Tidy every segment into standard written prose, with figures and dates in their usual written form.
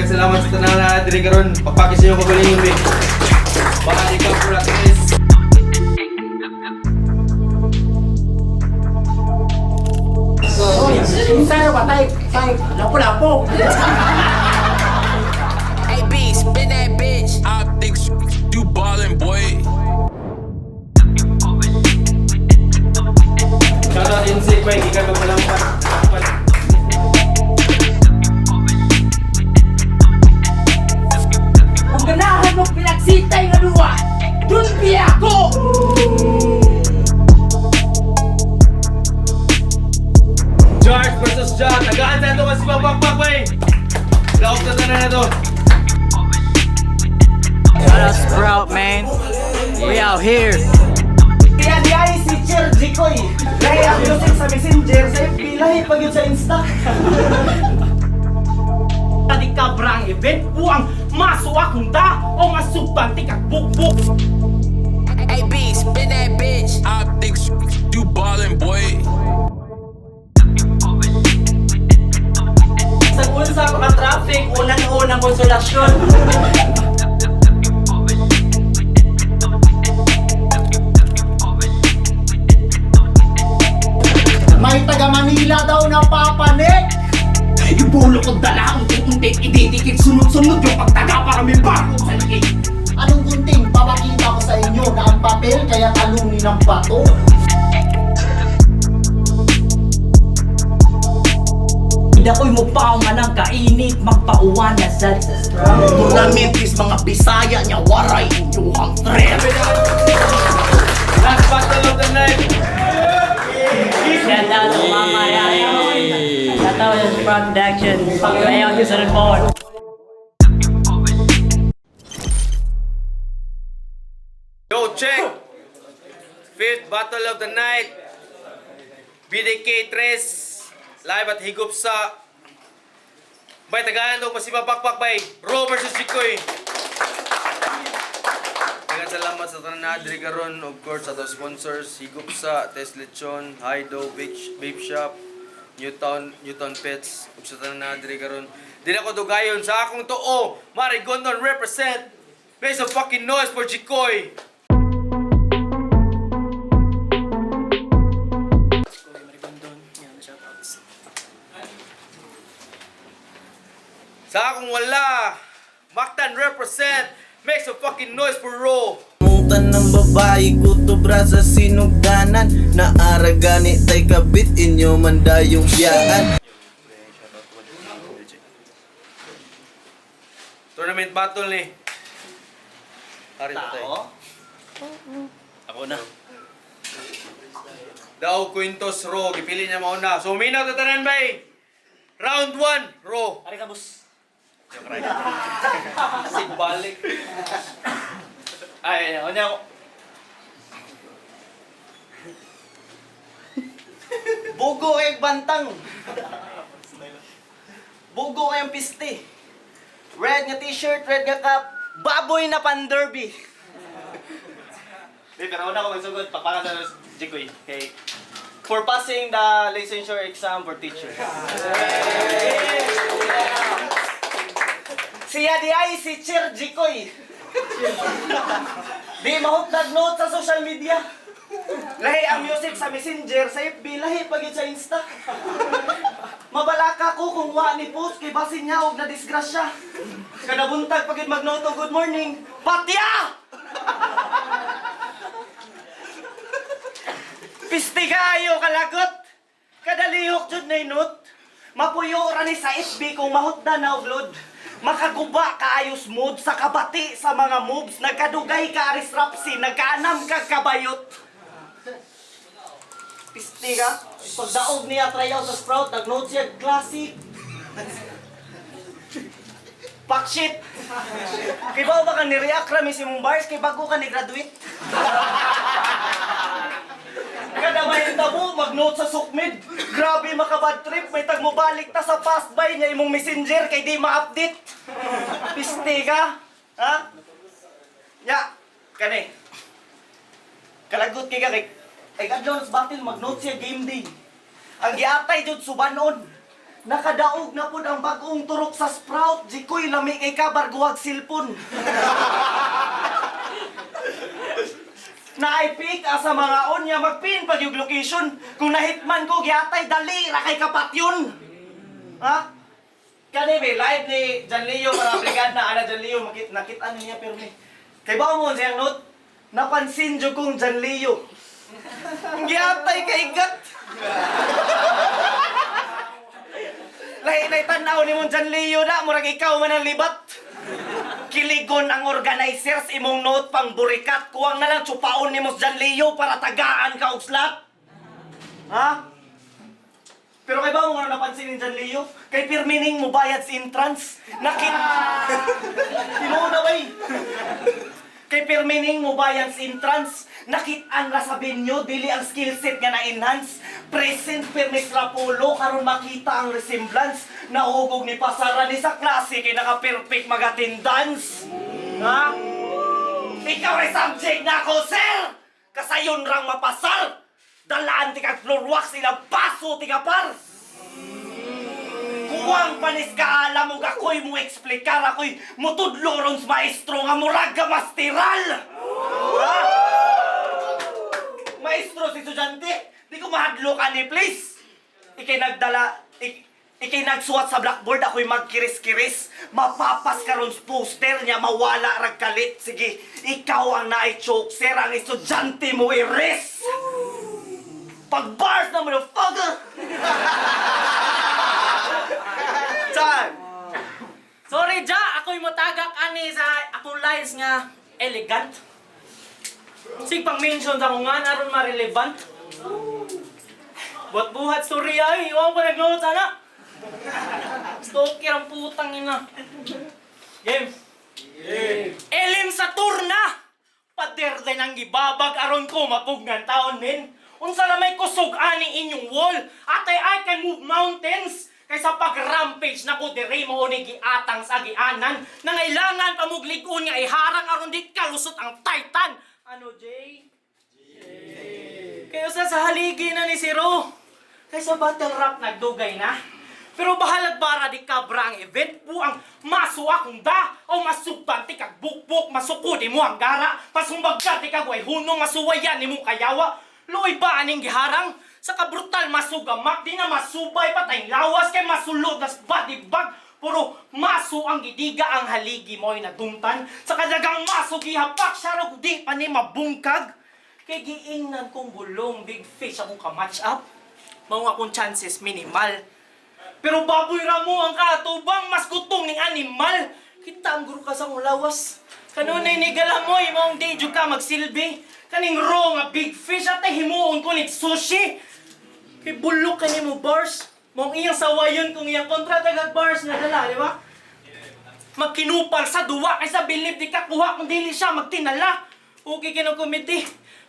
Daghang salamat sa tanan na diri karon. Pakpaki sa inyong kagalingon be. Baka ikaw for at least. Sa'yo ba tayo? Tayo, lapo-lapo. AB, spin that bitch. Optics, you ballin', boy. Shoutout Insik bay, gikan magpalampat. Kung ganahan mo pinagsitay nga duwa, dun biya ko! George versus John. Tagaan sa ito kasi mapakpak bay. Laok na tanan na to. Shout out Sprout, man. We out here. Kaya di ay si Cher Jikoy. Lahi ang music sa Messenger, sa FB, lahi pag yun sa Insta. Di kabra ang event buang masuwa kung ta o masugbantik at bukbuk. AB, spin that bitch. Optics, you ballin', boy. Sa unsa mga traffic, unan-unang konsolasyon. May taga Manila daw na papanik! Ibulo ko dala unti-unti ididikit sunod-sunod yung pagtaga para may bago sa likid. Anong gunting? Papakita ko sa inyo na ang papel kaya talunin ng bato. Dakoy mo pa man ang kainit, magpauwan na sa Tournament is mga Bisaya niya waray inyuhang threat. Last battle of the night. Shout out to Mama Yaya. Shout out to Sprout Production. Ngayon, yung phone. Yo, check! Fifth battle of the night. BDK 3 live at Higup sa Bay, tagahan daw masiba bakbak bay. Ro versus Jikoy. Daghang salamat sa tanan na diri karon, of course sa atong sponsors Higup sa Test Lechon, Hido Vape, Vape Shop, Newtown Pets ug sa tanan na diri karon. Dili ako dugayon sa akong tuo. Marigondon represent. Make some fucking noise for Jikoy. Sa akong wala, Mactan represent. Make some fucking noise for Ro. Mutan ng babae kutubra sa sinugdanan. Naara gani tay kabit inyo man dayong biyaan. Tournament battle ni. Hari na tayo. Ako na. Daw Quintos Ro, gipili niya mauna. So minaw ta tanan bay. Round 1, Ro. Ari ka, boss. Sigbalik. Ay, ay, ako. Bugo kay bantang. Bugo kayong piste. Red nga t-shirt, red nga cap, baboy na pan-derby. Di, pero una ko magsugod, pakpakan sa Jikoy. Okay. For passing the licensure exam for teacher. Siya di ay si Chair Jikoy. Di mahutdag note sa social media. Lahi ang music sa Messenger, sa FB, lahi pag yun sa Insta. Mabalaka ko kung wa ni post kay basin niya og na disgrasya. Kada buntag pag yun magnoto good morning, patya! Piste kaayo kalagot. Kada lihok jud na inot. Mapuyo ra ni sa FB kung mahutda na og load. Makaguba kaayos mood sa kabati sa mga moves. Nagkadugay ka aris rapsi, nagkaanam ka kabayot. Piste ka. Pagdaog niya tryout sa Sprout, nag-note siya classic. Pak shit! Kibaw ba ka ni-react rami si mong bars kay bago ka ni-graduate? Kada may tabo, mag-note sa sukmid. Grabe makabad trip, may tagmubalik ta sa past by niya imong messenger kay di ma-update. Piste ka? Ha? Ya, kani. Kalagot kay ka kay ay adlaw sa battle mag-note siya game day. Ang giatay jud subanon. Nakadaog na pud ang bag-ong turok sa Sprout. Jikoy, lami kay ka barguwag silpon. Naipik asa mga onya magpin pag yung location. Kung nahitman ko giatay dali ra kay kapat yun. Ha? Kani be live ni John Leo para brigad na ana John Leo makit nakita niya pirmi. Kay ba mo siyang note? Napansin jud kong John Leo. Giatay kay gat. Lahi na tan-aw ni mong John Leo na murag ikaw man ang libat. Kiligon ang organizers imong note pang burikat. Kuwang na lang tsupaon ni Mos John Leo para tagaan ka og slot. Ha? Pero kay ba mo nga napansin ni John Leo? Kay pirmining mo bayad sa entrance. Nakit... Tinuod na bay. Kay pirmining mo bayad sa entrance. Nakit-an ra sa venue, dili ang skill set nga na-enhance. Present pirmis Rapolo, karon makita ang resemblance. Nahugog ni pasara ni sa klase kay naka-perfect mag-attendance. Ha? Ikaw rin subject na ako, sir! Kasayon rang mapasar! Dalaan ti kag floor wax ilang paso ti kapar! Kuwang panis ka alam mo ako'y mo eksplikar ako'y mutudlo ron sa maestro nga murag ka mastiral! Ha? Maestro si estudyante, di ko mahadlo ka ni please! Ikay nagdala, ikay nagsuwat sa blackboard, ako'y magkiris-kiris. Mapapas karon sa poster niya, mawala rag kalit. Sige, ikaw ang naay-choke, sir, ang estudyante mo iris! Pag bars na motherfucker! Time! Sorry, Ja! Ako'y matagak ani sa akong lines nga elegant. Sig pang mention sa akong nga aron ma-relevant. Buhat-buhat story ay, iwan ko nag-notes ana. Stalker ang putang ina. Game. Elim sa turna! Pader din ang gibabag aron ko mapugnan taon men. Unsa na may kusog ani inyong wall? Atay I can move mountains! Kaysa pag-rampage na ko dire mo ni giatang sa agianan, nangailangan pamuglig-on nga iharang aron di kalusot ang Titan. Ano, Jay? Kaya sa haligi na ni Zero. Kaysa battle rap nagdugay na. Pero bahalag bara di kabra ang event buang masuwa kung da o masugban ti kag bukbuk masuko di mo ang gara pasumbag ka ti kag way hunong masuwayan ni mo kayawa luoy ba aning giharang sa kabrutal masugamak di na masubay patay lawas kay masulod nas body bag puro maso ang gidiga ang haligi mo'y nadumtan sa kadagang maso gihapak siya rog di pa ni mabungkag. Kay giingnan kong bulong, big fish akong ka-match up. Mao akong chances minimal. Pero baboy ra mo ang kaatubang, mas gutom ning animal. Kita ang guro ka sa akong lawas. Kanunay ni galamoy, maong di jud ka magsilbi. Kaning raw nga big fish at himuon ko nig sushi. Kay bulok ka nimo bars. Maong iyang sawayon kung iyang kontra tagag bars nga dala, di ba? Magkinupal sa duwa kaysa bilib di ka kuha kung dili siya magtinala. Okay kinong committee.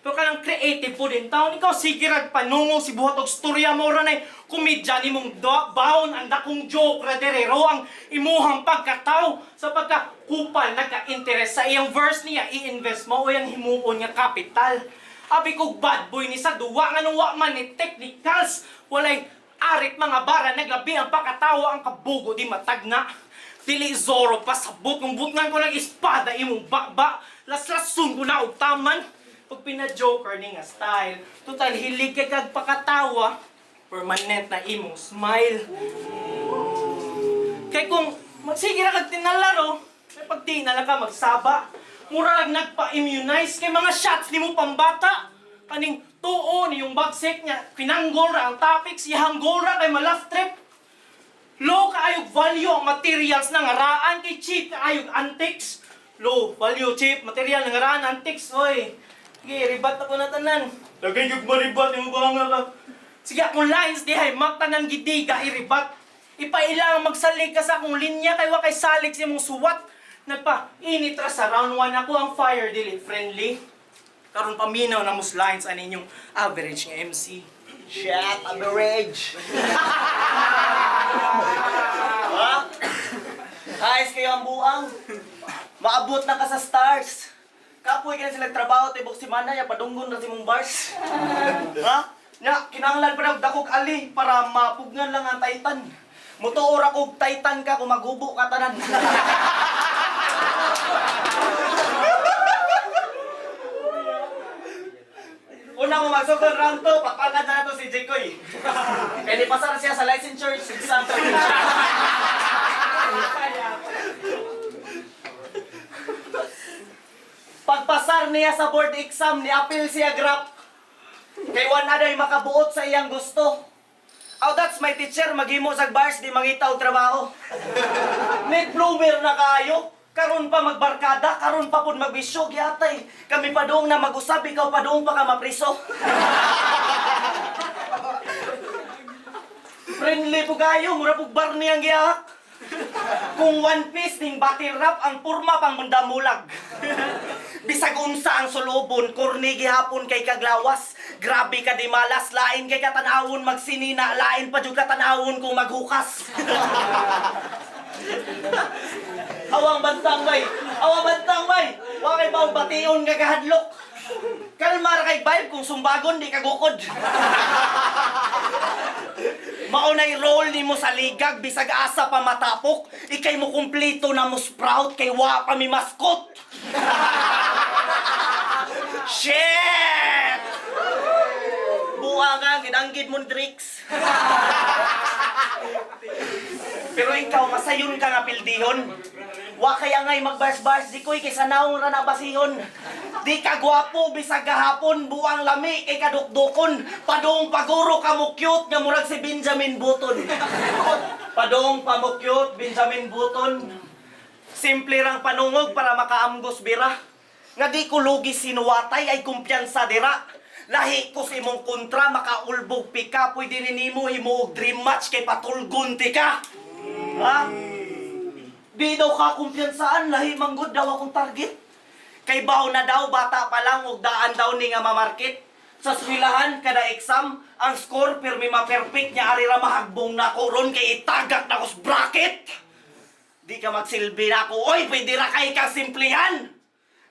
Pero kanang creative po din taon. Ikaw sige rag panungo si buhat og storya mo ra nay komedya nimong baon ang dakong joke ra dere ro ang imuhang pagkataw sa pagka kupal nagka-interest sa iyang verse niya i-invest mo o iyang himuon nga kapital. Abi kog bad boy ni sa duwa nganong wa man ni technicals walay arit mga bara naglabi ang pagkatawa ang kabugo di matagna. Dili Zoro pasabot kung butngan ko ng espada imong baba. Laslasun ko na og taman. Pag pina-joker ni nga style, total hilig kay kag pakatawa, permanent na imong smile. Kay kung magsige ra kag tinalaro, may pagtinala ka magsaba. Mura lang nagpa-immunize kay mga shots nimo pambata. Kaning tuon yung bagsik niya, pinanggol ra ang topics, ihanggol ra kay malaf trip. Low kaayog value ang materials ng ngaraan kay cheap kaayog antics. Low value cheap material ng ngaraan antics oy. Sige, ribat ako na tanan. Lagay yung maribat yung banga ka. Sige, akong lines dihay maktanan gidiga iribat. Ipailang magsalig ka sa akong linya kay wa kay salik sa imong suwat. Nagpa init ra sa round 1 ako ang fire dili friendly. Karon paminaw na mos lines ani inyong average nga MC. Shit, average! Ha? Ayos kayo ang buang. Maabot na ka sa stars. Kapoy ka na sila trabaho, tibok si Manay, padunggon na si mong bars. Ha? Nya, kinahanglan pa na dakog ali para mapugnan lang ang Titan. Mutuo ra kog Titan ka kung maghubo ka tanan. Una mo magsugod round 2, pakpalad na nato si Jikoy. Kaya nipasar siya sa licensure exam. Pagpasar niya sa board exam, ni-appeal siya grap. Kay wala na makabuot sa iyang gusto. Oh, that's my teacher, maghimo sa bars, di mangita og trabaho. Late bloomer na kayo. Karon pa magbarkada, karon pa pud magbisyo, giatay. Kami pa doong na mag-usab, ikaw pa doong pa ka mapriso. Friendly po kayo, mura pug bar niyang gihak. Kung one piece ning battle rap ang purma pang mundamulag. Bisag unsa ang sulobon, korni gihapon kay kaglawas. Grabe ka di malas, lain kay katanawon magsinina, lain pa jud katanawon kung maghukas. Awang bantang bay, awang bantang bay. Wa kay baong bation nga kahadlok. Kalma ra kay vibe kung sumbagon di kagukod. Mao na'y role nimo sa ligag bisag asa pa matapok, ikay mo kumpleto na mo sprout kay wa pa mi mascot. Shit! Buha nga, ginanggid mo drinks. Pero ikaw, masayon ka nga pildihon. Wa kay angay magbars-bars, di ko'y kay sanaong ra na basihon. Di ka gwapo, bisag gahapon, buang lami kay kadukdukon. Padong paguro ka mo cute, nga murag si Benjamin Button. Padong pa mo cute, Benjamin Button. Simple rang panungog para makaamgos bira. Nga di ko lugi sinuwatay ay kumpiyansa dira. Lahi ko sa imong kontra, makaulbog pika, pwede ni nimo himuog dream match kay patulgon ti ka. Ha? Di daw ka kumpiyansaan, lahi manggod daw akong target. Kay baw na daw, bata pa lang, ug daan daw ni nga mamarket. Sa swilahan, kada exam, ang score pirmi ma-perfect niya, ari ra mahagbong na ko ron kay itagak na ko sa bracket. Di ka magsilbi na ako, oy, pwede ra kay kasimplihan.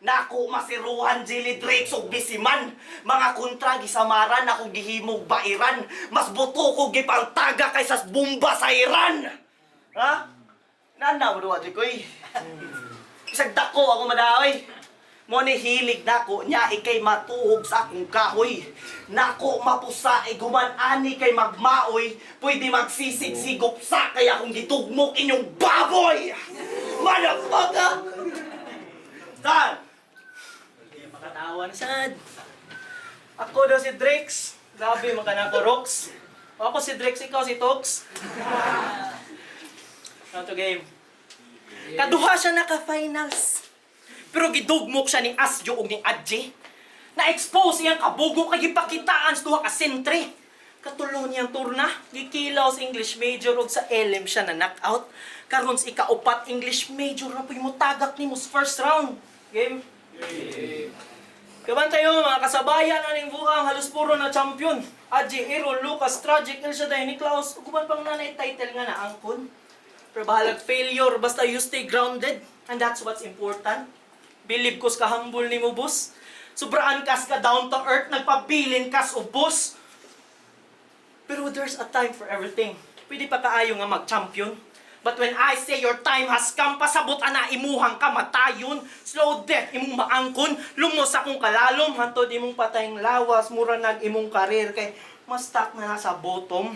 Nako masiruhan Jilly Drakes ug bisiman. Mga kontra gisamaran ako gihimog bairan. Mas buto ko gipangtaga kaysa bomba sa Iran. Ha? Nana mo duwa koy. Isag dako ako madaoy. Mo ni hilig nako nya ikay matuhog sa akong kahoy. Nako mapusa ay guman-ani kay magmaoy. Pwede magsisig-sigop sa kay akong gitugmok inyong baboy. Motherfucker! Saan? Makatawa na sad. Ako daw si Drex. Grabe, makana ko Rox. Ako si Drex, ikaw si Tox. Ano to game? Kaduha siya naka-finals. Pero gidugmok siya ni Asjo ug ni Adje. Na-expose iyang kabugo kay gipakitaan sa duha ka sentre. Katulo niyang turna, gikilaw sa English major ug sa LM siya na knockout. Karon sa ikaupat English major na puy mutagak nimo sa first round. Game. Kaban tayo mga kasabayan aning buang halos puro na champion. Adji, Ero, Lucas, Tragic, El Shaddai, Niklaus, ug uban pang nanay title nga naangkon. Pero bahalag failure, basta you stay grounded. And that's what's important. Believe ko sa kahambol ni mo, boss. Sobraan kas ka down to earth, nagpabilin kas ubos. Pero there's a time for everything. Pwede pa kaayo nga mag-champion. But when I say your time has come, pasabot ana imuhang kamatayon, slow death imong maangkon, lumos akong kalalom, hantod imong patayng lawas, mura nag imong karir kay mas stuck na sa bottom.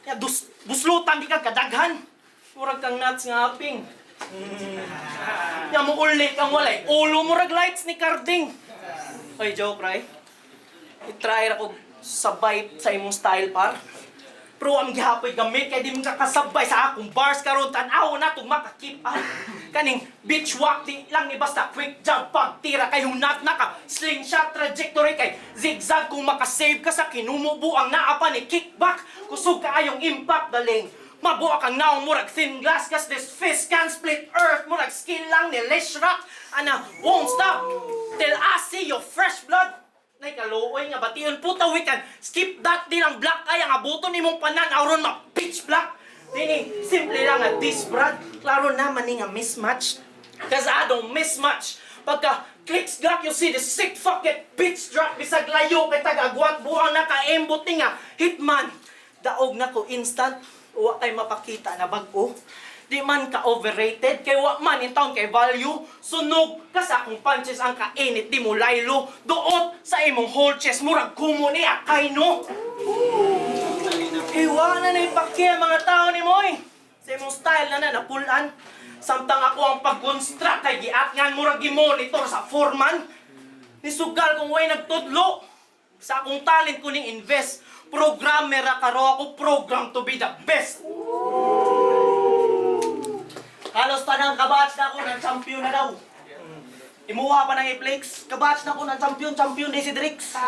Kaya dus, buslutan di ka kadaghan. Murag kang nuts nga aping. Nya mo ulit ang walay. Ulo murag lights ni Carding. Oy, joke, right? I-try ra ko sabay sa imong style par. Pero ang gihapoy gamit kay di mo kakasabay sa akong bars karon tan-aw na tug maka-keep up. Kaning bitch walk di lang ni basta quick jump pagtira kay hunat na ka slingshot trajectory kay zigzag kung makasave ka sa kinumubo ang naa pa ni kickback kusog kaayong impact daling. Mabuak ang naong murag thin glass cause this fist can split earth murag skill lang ni Lesh Rock ana won't stop till I see your fresh blood. Nay kaluoy nga bation puta we can skip that di lang black ay ang abuton nimong panan aron ma pitch black. Dini simple lang nga this brad. Klaro naman ni nga mismatch. Cause I don't miss much. Pagka clicks Glock you see the sick fuck get bitch drop bisag layo kay tagagwat buang naka-embot ni nga hitman. Daog na ko instant. Wa kay mapakita na bag-o. Di man ka overrated, kay wa man in town kay value. Sunog ka sa akong punches ang kainit, di mo laylo. Duot sa imong whole chest, murag kumo ni akay no. Iwa na na ipakya ang mga tao ni Moy. Sa imong style na na napulan. Samtang ako ang pag-construct kay giatngan murag gi-monitor sa foreman. Nisugal kung way nagtudlo. Sa akong talent ko ning invest. Programmer ra karo ako, program to be the best. Halos tanang kabatch na ako ng champion na daw. Imuha pa ng i-flex. Kabatch na ako ng champion, champion di si Drix.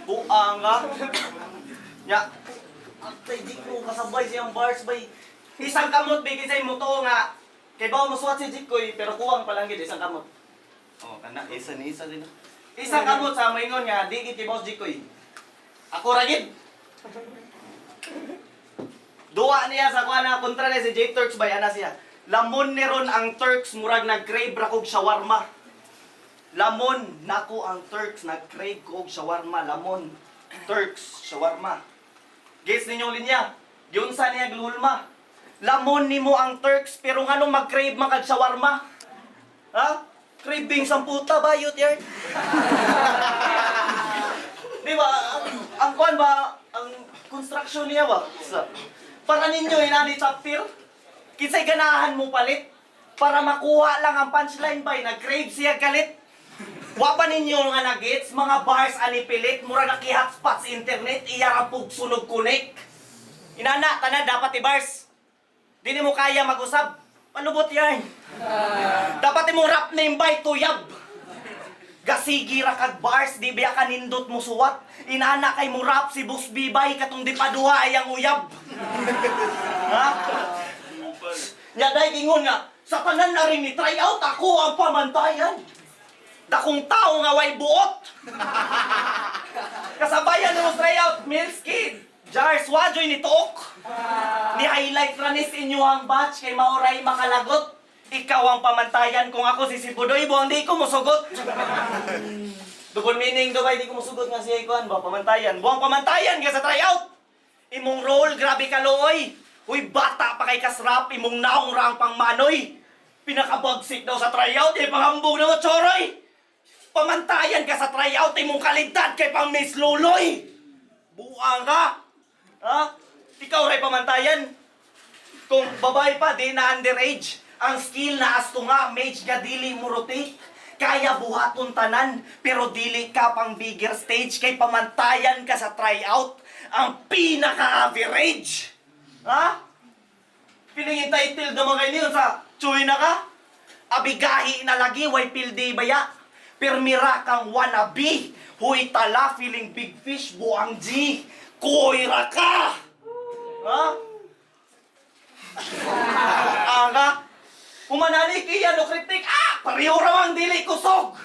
Buang ka. Ya. Atay di ko kasabay siyang bars bay. Isang kamot bigay sa imo to nga. Kay bawo mo suwat si Jikoy pero kuwang pa lang gid isang kamot. Oh, kana isa ni isa din. Isang kamot sa moingon nga di gid kay Boss Jikoy. Ako ra gid. Duwa niya sa kuha na kontra niya si J Turks bay ana siya. Lamon ni ron ang Turks murag nag-crave ra kog shawarma. Lamon nako ang Turks nag-crave ko og shawarma lamon. Turks shawarma. Gets ninyong linya. Yun sa niya glulma. Lamon nimo ang Turks pero nganong mag-crave man kag shawarma? Ha? Craving sang puta bayot yarn. Di ba? Ang kuan ba ang construction niya ba? Sa, para ninyo inani chapter. Kinsay ganahan mo palit para makuha lang ang punchline bay nag-crave siya galit. Wa pa ninyo nga nagets mga bars ani pilit mura naki-hotspot sa internet iya ra pug sunog connect. Inana tanan dapat i-bars. Dili mo kaya mag-usab. Palubot yarn. Dapat imong rap name bay tuyab. Gasigi ra kag bars, di biya ka nindot mo suwat. Inana kay mo rap si Boss Bibay katong di paduha ay ang uyab. Ha? Nya dai ingon nga sa tanan na rin ni try out ako ang pamantayan. Dakong tao nga way buot. Kasabayan mo try out Milski, Jars Wajoy ni Tuok. Ni highlight ra ni sa inyo ang batch kay maoray makalagot. Ikaw ang pamantayan kung ako si Sibudoy, buang di ko musugot. Double meaning do ba, di ko musugot nga siya ikuan ba, pamantayan. Buang pamantayan ka sa tryout! Imong role, grabe ka looy. Uy, bata pa kay kasrap, imong naong ra ang pangmanoy. Pinakabagsik daw sa tryout, eh, panghambog na mo, choroy! Pamantayan ka sa tryout, imong kalidad kay pang Miss Loloy! Buang ka! Ha? Ikaw ray pamantayan. Kung babae pa, di na underage. Ang skill na asto nga, mage nga dili mo rotate. Kaya buhaton tanan, pero dili ka pang bigger stage kay pamantayan ka sa tryout. Ang pinaka-average! Ha? Piling entitled naman kayo niyo sa chuy na ka? Abigahi na lagi, way pildi baya. Pirmira kang wannabe. Huy tala, feeling big fish, buang G. Kuy ra ka! Ha? Aga, umanali kaya no kritik. Ah, pareho ra ang dili kusog.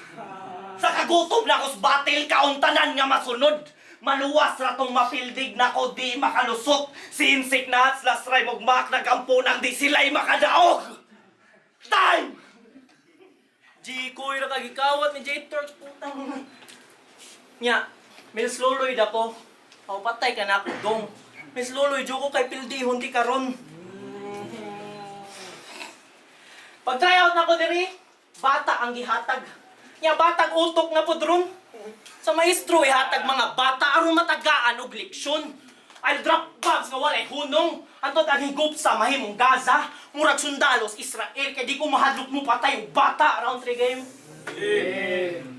Sa kagutom na kos battle kauntanan nga masunod. Maluwas ra tong mapildig nako di makalusot. Sinsik na at last try mugmak nagampo nang di sila'y makadaog. Time! G ko ra kag gikawat ni J Turks putang ina. Nya, Mils Loloy dako. Aw patay ka na ako dong. Mils Loloy juko kay pildihon di karon. Pag try out nako diri, bata ang gihatag. Nya batag utok na pud ron. Sa maestro ihatag mga bata aron matagaan og leksyon. I'll drop bombs nga walay hunong. Antod ang higup sa mahimong Gaza, murag sundalos Israel kay di ko mahadlok mo patay og bata round 3 game.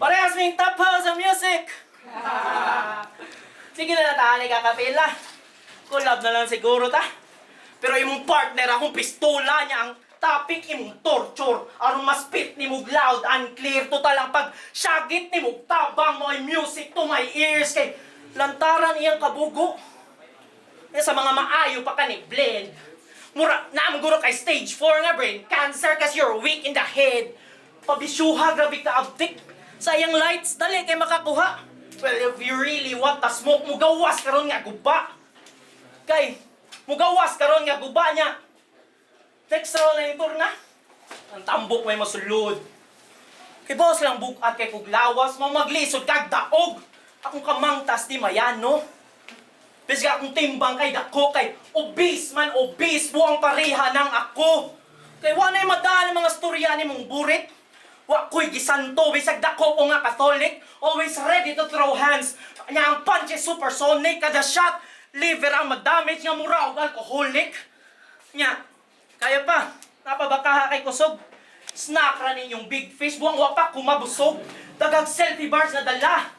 Parehas ming top house sa music. Sige na natali ka kapila. Collab na lang siguro ta. Pero imong partner akong pistola niya ang topic imong torture aron mas fit ni mog loud and clear total ang pag syagit ni mog tabang mo ay music to my ears kay lantaran iyang kabugo. Eh, sa mga maayo pa ka ni blend. Mura, naam guro kay stage 4 nga brain cancer kasi you're weak in the head. Pabisyuha, grabe ka abtik. Sa iyang lights, dali kay makakuha. Well, if you really want the smoke, mugawas karon nga guba. Kay, mugawas karon nga guba niya. Next round na yung na. Ang tambok may masulod. Kay boss lang bukat kay kuglawas, mo maglisod kag daog. Akong kamangtas di mayano. Bisag akong timbang kay dako kay obese man obese buang pareha ng ako. Kay wa na'y madaan ang mga storya ni mong burit. Wa ko'y gisanto bisag dako ko nga Catholic, always ready to throw hands. Nya ang punch is supersonic kada shot, liver ang madamage nga mura og alcoholic. Nya, kaya pa, napabakaha kay kusog. Snack ra ninyong big fish, buang wa pa kumabusog. Dagag selfie bars na dala.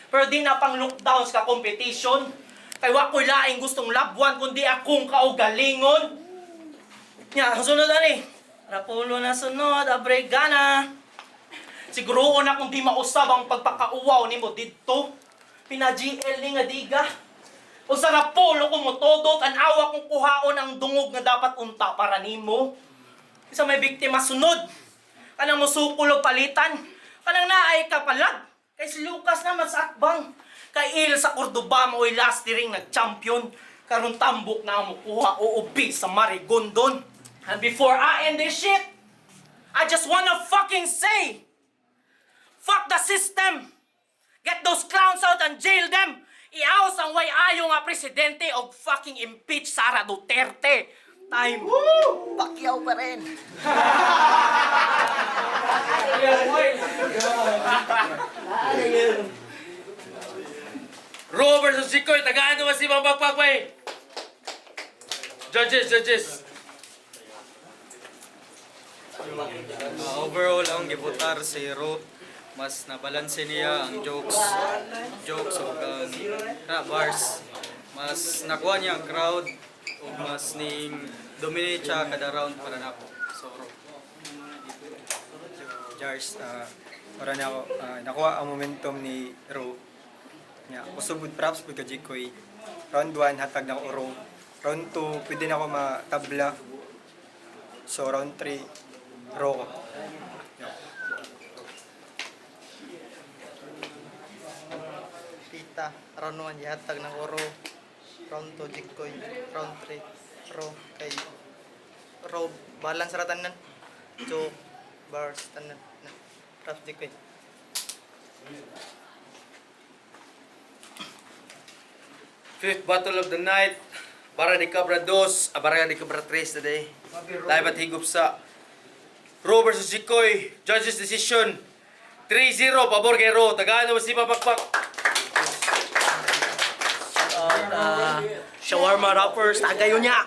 Pero di na pang lockdowns ka competition. Kay wa ko'y laing gustong labuan kundi akong kaugalingon. Nya, ang sunod ani. Rapulo na sunod, abregana. Siguro na kung di mausab ang pagpakauwaw nimo didto. Pina-GL ni nga diga. O sa Rapulo ko motodot, ang awa kong kuhaon ang dungog nga dapat unta para nimo. Isa may biktima sunod. Kanang musukol og palitan. Kanang naay kapalag. Kay si Lucas naman sa akbang. Kay Il sa Cordoba mo'y last ring nag-champion. Karon tambok na ang mukuha o ubi sa Marigondon. And before I end this shit, I just wanna fucking say, fuck the system! Get those clowns out and jail them! Iaos ang way ayo nga presidente og fucking impeach Sara Duterte. Time. Woo! Pacquiao pa rin. Ro versus Jikoy, tagaan naman si Mang Bagpag bay. Judges, judges. Overall, ang gibutar si Ro, mas nabalanse niya ang jokes, jokes o ang bars. Mas nakuha niya ang crowd o mas ning dominate siya kada round para nako. So, Ro. Jars, para na ako, nakuha ang momentum ni Ro. Nya, kusog with props pud ka Jikoy. Round 1 hatag na ko Ro. Round 2 pwede na ako matabla. So round 3 Ro ko. Yeah. Tita, round 1 gihatag ng oro. Round 2 Jikoy, round 3 Ro kay Ro balance ra tanan. Joke bars tanan. Na. Props Jikoy. Fifth battle of the night. Bara de Cabra 2, Barra de Cabra 3 today. Live at Higup sa Ro versus Jikoy. Judges decision. 3-0 pabor kay Ro. Tagaan naman si Mabakpak. Shawarma rappers, tagayo niya.